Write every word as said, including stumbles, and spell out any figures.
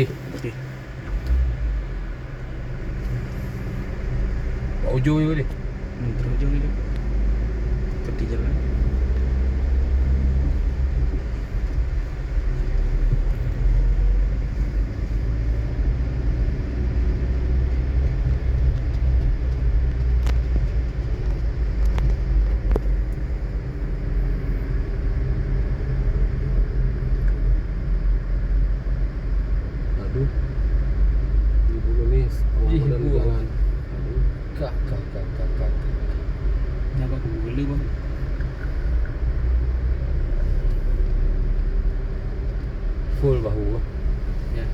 Okey. Bak ujong je boleh? Hmm, terus ujong je. Tepi jalan. Aduh. Di bulu ni setengah Ih, badan bu. Jangan. Aduh. Kak, kak, kak, kak, kak. Nyan bak kubu gula, bang. Full bahu. Ya.